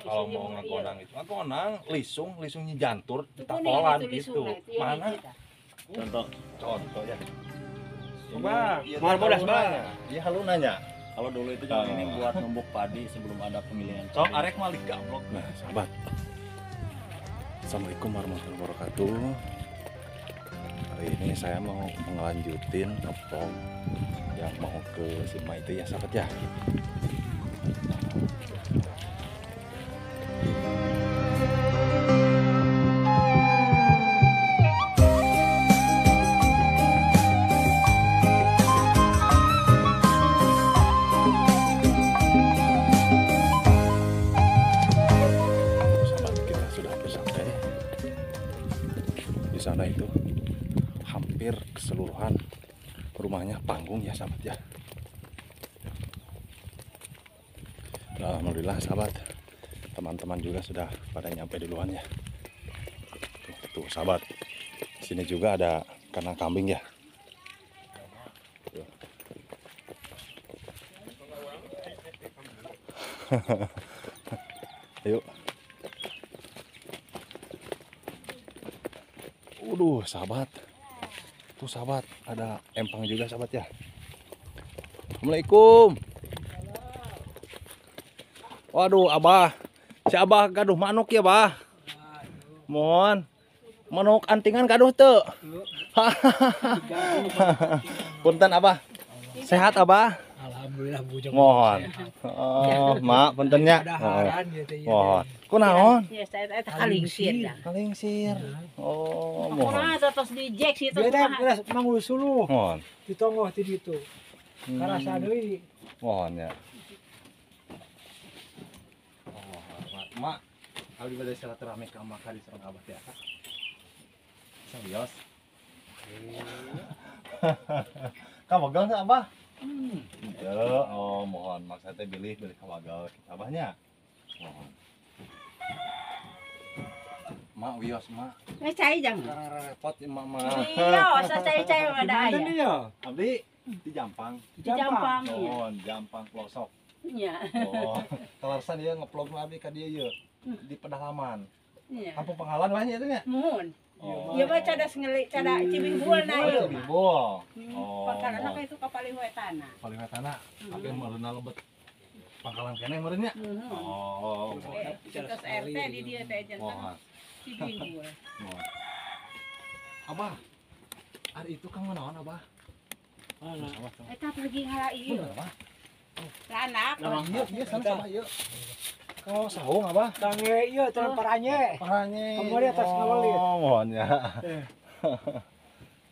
Kalau mau ngagonang itu, ngagonang lisung, lisungnya jantur, ditakolan gitu. Mana? Contoh. Contoh ya. Coba. Mahal bodas, Bang. Iya, halu nanya. Kalau dulu itu jalan ini buat numbuk padi sebelum ada penggilingan. Sok arek mah gablok. Nah, sahabat. Assalamualaikum warahmatullahi wabarakatuh. Hari ini saya mau ngelanjutin ngevlog yang mau ke Sima itu ya, sahabat ya. Sana itu hampir keseluruhan rumahnya panggung ya sahabat ya. Alhamdulillah sahabat, teman-teman juga sudah pada nyampe duluan ya. Tuh, tuh sahabat, sini juga ada kandang kambing ya. Tuh. Yuk. Waduh, sahabat. Tuh sahabat, ada empang juga sahabat ya. Assalamualaikum. Waduh, Abah. Si Abah gaduh manuk ya, Bah. Mohon. Manuk antingan gaduh teu. Punten Abah. Sehat Abah? Alhamdulillah bujang. Mohon. Oh, mak puntennya. Mohon. Kunaon? Ya, saya eta kalingsir. Kalingsir. Oh, mohon. Kumaha tos di jack sih tos. Beda manggul suluh. Mohon. Ditonggoh ti ditu. Karasa deui. Mohon ya. Oh, mak, abdi bade silaturahmi ka mak di sareng abah teh. Serius. Kawagal teh abah? Henteu. Oh, mohon maksudnya teh bilih kawagal kita abahnya. Mohon. Mak wios mak. Nggak cai jang. Repot mak mah. Iya, asa cai-cai mah da aya. Abdi di Jampang. Di Jampang. Oh, Jampang pelosok. Iya. Oh, kalarsan ieu ngeplog mah abdi ka dieu ieu di pedalaman. Iya. Kampung Pangkalan wah nya eta nya. Muhun. Oh. Ieu mah cadas ngelik cada Cibingbul na ieu. Cibingbul. Oh. Pangkalan ka itu ka palih wetana. Palih wetana. Tapi meureunna lebet Pangkalan keneh meureun nya. Oh. Terus RT di dieu teh janten. Cibingbul. Abah. Ari itu kang naon Abah? Eta pergi ngala ieu. Anak. Ieu ieu sana sama ieu. Kalau saung Abah? Kangge ieu teh paranye. Paranye. Kamari atas ngawelit. Oh, mohon ya.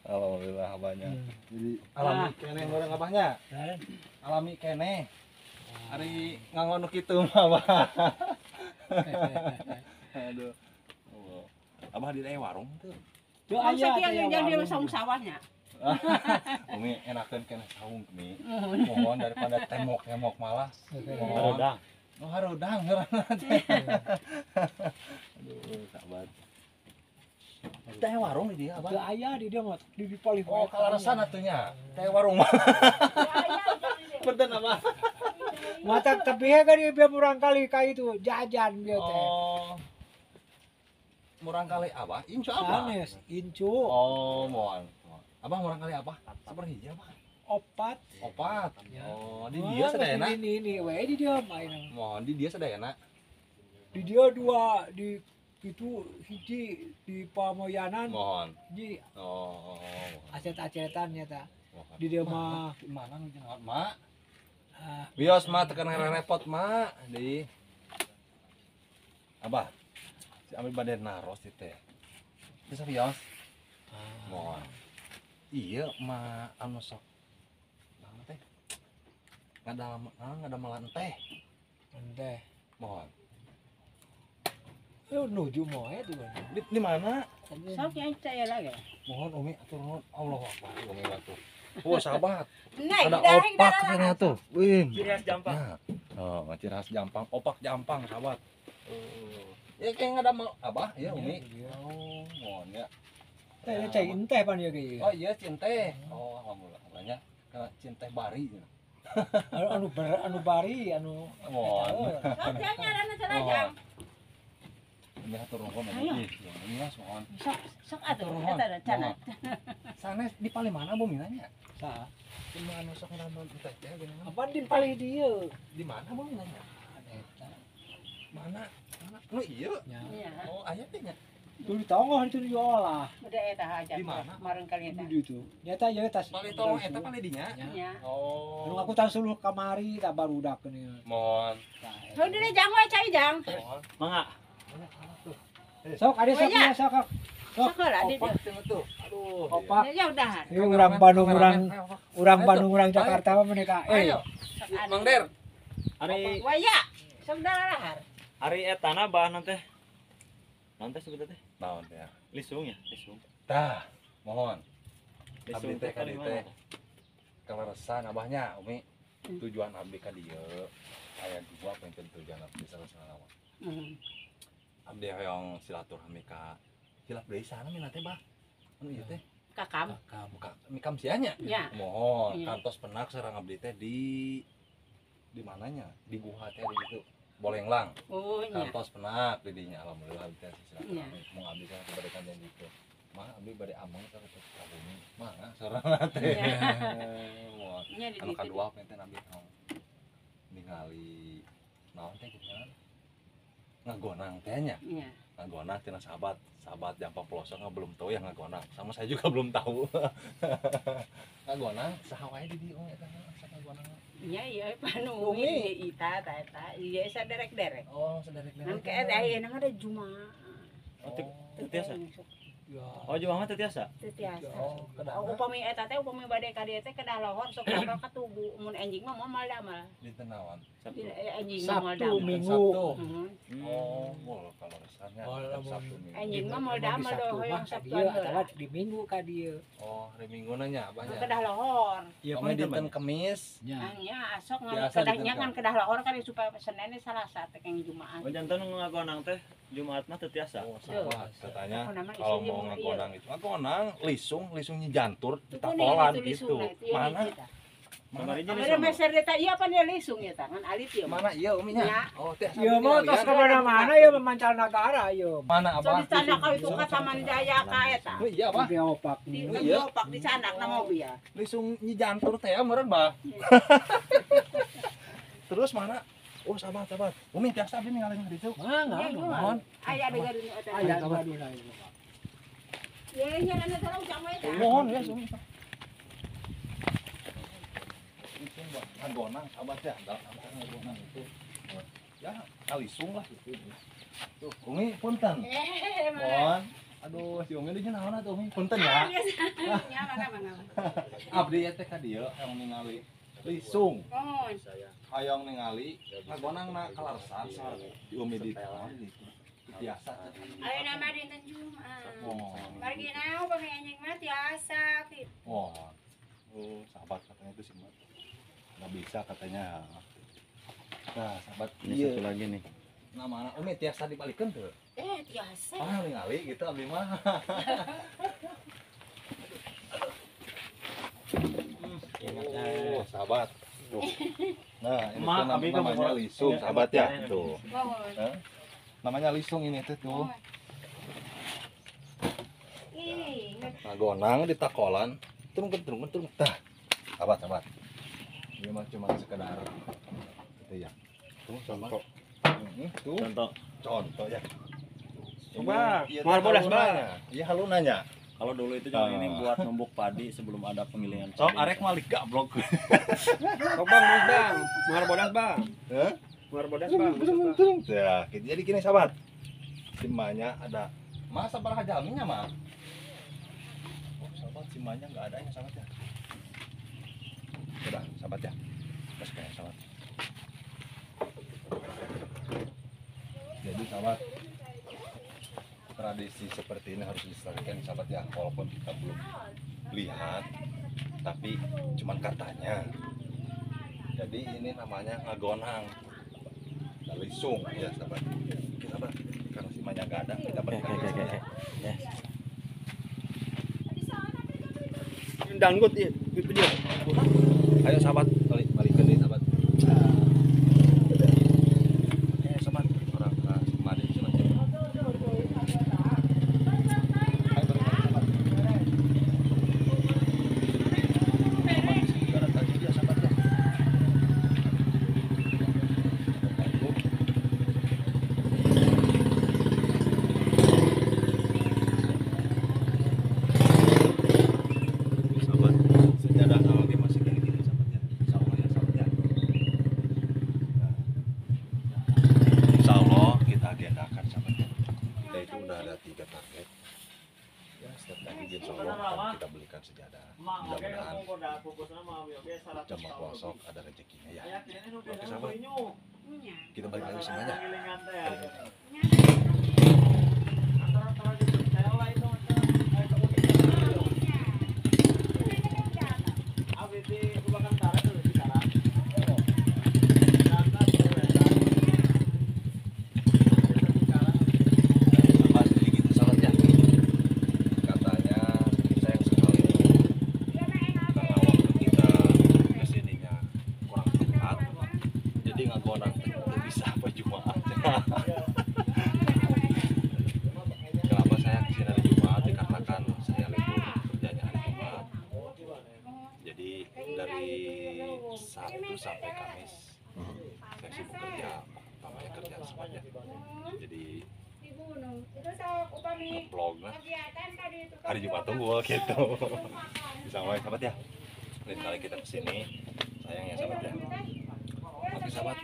Alhamdulillah abahnya. Jadi alami keneh urang abahnya. Alami keneh. Ari ngangon nu kitu mah abah. Aduh. Abah di daerah warung tuh. Teu aya yang di saung sawahnya. Umi enakeun keneh saung mi. Mohon daripada temok-temok malas. Hareudang. Oh, hareudang ngaranna teh. Aduh, sahabat. Teh warung di dia abah. Teu aya di dia mah di palih. Oh, kalarasan atuh nya. Teh warung mah. Punten abah. Mata tapi kan dia murang kali ka itu jajan dia teh. Oh. Murang kali abah, incu abah. Sanes, incu. Oh, mohon. Abah murang kali abah? Sabar hiji abah? Opat. Opat. Ya. Oh, di dia sadayana. Ini we di dia main. Mohon di dia sadayana. Di dia dua di itu hiji di Pamoyanan. Mohon. Hiji. Oh. Acet-acetan nya ta. Di dia mah mana nu jeung mak? Bios mak tekan repot mak di. Abah. Si ambil bade naros ieu teh. Bisa bios. Mohon. Iya ma anu sok naon teh ngadamelan teh. Teh. Mohon. Lu nuju moe di mana? Di mana? Sok yang caya lagi. Mohon Umi atur nuhun. Allahu akbar Umi batu. Oh sahabat. Naik, ada opak katanya tuh. Wih. Ciri khas Jampang. Nah. Oh, ciri khas Jampang, opak Jampang sahabat. Ya kayak ngadamel abah ya Umi. Oh, mohon ya. Teh cai enteh pan ieu ge. Oh iya cinte. Oh alhamdulillah banyak cinte bari. Anu anu bari anu. Mohon. Sok yang ngaranna cenah jang. Umi hatur nuhun umi. Umi mohon. Sok sok atuh eta cana. Sanes di paling mana bumi nanya? Saha? Di mana sok ngeramal teh geuningan? Apa di paling dieu? Di mana bumi nanya? Eta. Mana? Mana? Nu ieu? Nya. Oh, aya teh nya. Tuh ditonggoh itu diolah. Udah eta hajat. Di mana? Mareng kali eta. Di ditu. Nyata ieu tas. Paling tolong eta paling dinya. Nya. Oh. Anu aku tas suluh kamari tak barudak geuningan. Mohon. Heuh dina jang we cai jang. Mohon. Mangga. Sok ada sok ya sok. Sok lah di tuh. Aduh. Opak. Ya udah. Ini urang Bandung urang Bandung urang Jakarta mah mereka. Ayo. Mang Der. Ari waya. Sok darahar. Ari etana bah nanti. Nanti sebutnya teh. Naon teh? Lisung ya, lisung. Tah, mohon. Lisung abdi teh ka dieu teh. Kaleresan abahnya, Umi. Tujuan abdi ka dieu aya dua penting tujuan abdi salah-salah. Abdi hoyong silaturahmi ka hilap deui sana mina teh bah. Anu ieu teh? Kakam. Kakam. Mikam sia nya? Mohon, kantos penak sareng abdi teh di mananya? Di guha teh di ditu. Bolenglang. Oh, nya. Kantos penak di dinya alhamdulillah abdi teh silaturahmi. Mung abdi sareng bade kanjeng gitu. Mah abdi bade ameng sareng ka bumi. Mah sareng teh. Mohon. Anu kadua penten abdi hoyong ningali naon teh kitu ngagonang teh nya. Iya. Ngagonang tina sahabat, sahabat Jampa Pelosok nggak belum tahu ya ngagonang. Sama saya juga belum tahu. Ngagonang saha wae di dieu eta asa ngagonang. Iya iya panu umi ita ta eta ieu saderek-derek. Oh, saderek-derek. Ngan ke ayeuna mah da Jumaah. Oh, teu tiasa. Oh, Jumaah mah teu tiasa. Teu tiasa. Oh, upami eta teh upami bade ka dieu teh kedah lohor sok kapal ka tugu. Mun enjing mah moal damal. Dinten naon? Sabtu. Enjing mah moal Sabtu damal. Minggu. Oh, boleh kalau resannya Sabtu Minggu. Enjing mah moal damal do hoyong Sabtuan heula. Di Minggu ka dieu. Oh, hari Minggu nanya abahnya. Kedah lohor. Iya, pami dinten Kemis. Nya asok ngan kedahnya kan kedah lohor kan supaya Senin Selasa teh keng Jumaat. Oh, janten ngagonang teh Jumat mah teu tiasa. Oh, sahabat katanya kalau mau ngagonang itu ngagonang lisung, lisungnya jantur ditakolan gitu. Mana? Mana Mana meser eta ieu apa nya lisung ya tangan alit ieu. Mana ieu uminya? Oh, teh. Ieu mah tos ka mana-mana ieu memancal nagara ieu. Mana abah? So dicanak ka itu ka Taman Jaya ka eta. Oh iya abah. Di opak. Di opak dicanak na mobil ya. Lisung nyi jantur teh meureun bah. Terus mana? Oh, sahabat, sahabat. Umi tiasa abdi ningali di ditu. Mangga, mohon. Aya degarin eta. Aya gaduhna. Ye nya kana sareng jang we. Mohon ya, Umi. Itu buat ngagonang sahabat ya, dalam ngagonang itu. Ya, kalisung lah gitu. Tuh, Umi punten. Mohon. Aduh, si Umi dieu naon atuh Umi? Punten ya. Nya mana-mana. Abdi teh ka dieu yang ningali lisung. Hayang ningali ngagonangna kalarsan di Umi di gitu. Biasa. Ayeuna mah dinten Jumat. Margi naon pami anjing mah tiasa kitu. Oh. Oh, sahabat katanya itu sih mah. Enggak bisa katanya. Nah, sahabat ini satu lagi nih. Nah, mana Umi tiasa dibalikeun teu? Tiasa. Ah, ningali gitu abdi mah. Oh, sahabat. Tuh. Nah, ini tuh namanya lisung, sahabat ya. Tuh. Namanya lisung ini tuh tuh. Ngagonang di takolan, turun turun turun. Tah. Sahabat, sahabat. Ini mah cuma sekedar gitu ya. Tuh, contoh. Tuh. Contoh. Contoh ya. Coba, mahal bodas, Bang. Iya, halunanya. Kalau dulu itu zaman ini buat numbuk padi sebelum ada penggilingan. Sok arek malik gablok. Sok bang, bos bang. Mahar bodas bang. Hah? Mahar bodas bang. Ya, jadi gini sahabat. Simanya ada. Masa baraha jalminya mah? Oh, sahabat simanya enggak ada ya sahabat ya. Udah, sahabat ya. Terus kayak sahabat. Jadi sahabat, tradisi seperti ini harus dilestarikan sahabat ya, walaupun kita belum lihat, tapi cuman katanya. Jadi ini namanya ngagonang, lisung ya sahabat. Kita sahabat, karena simanya nggak ada, kita balik lagi. Ya. Danggut ya, itu dia. Ayo sahabat, balikin deh sahabat. Oke sahabat, orang mandi sini. Udah ada 3 target. Ya, setiap kali insya Allah akan kita belikan sejadah. Mudah-mudahan jamaah pelosok ada rezekinya ya. Oke sahabat, kita balik lagi semuanya. Kenapa saya kesini hari Jumat? Dikarenakan saya libur kerjanya hari Jumat. Jadi dari Sabtu sampai Kamis saya sibuk kerja, utamanya kerja semuanya. Jadi ngevlog lah hari Jumat tunggu gitu. Bisa mulai sahabat ya. Lain kali kita kesini, sayang ya sahabat ya. Oke sahabat,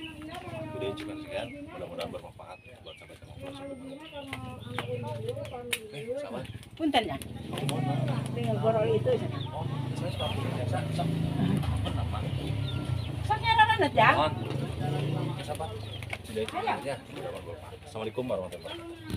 video cukup sekian, mudah-mudahan bermanfaat buat sahabat yang mau. Oke sahabat. Punten ya. Tinggal borol itu. Oh, saya suka biasa. Sok. Sok nyararan ya. Oke sahabat, sudah itu aja. Assalamualaikum warahmatullahi wabarakatuh.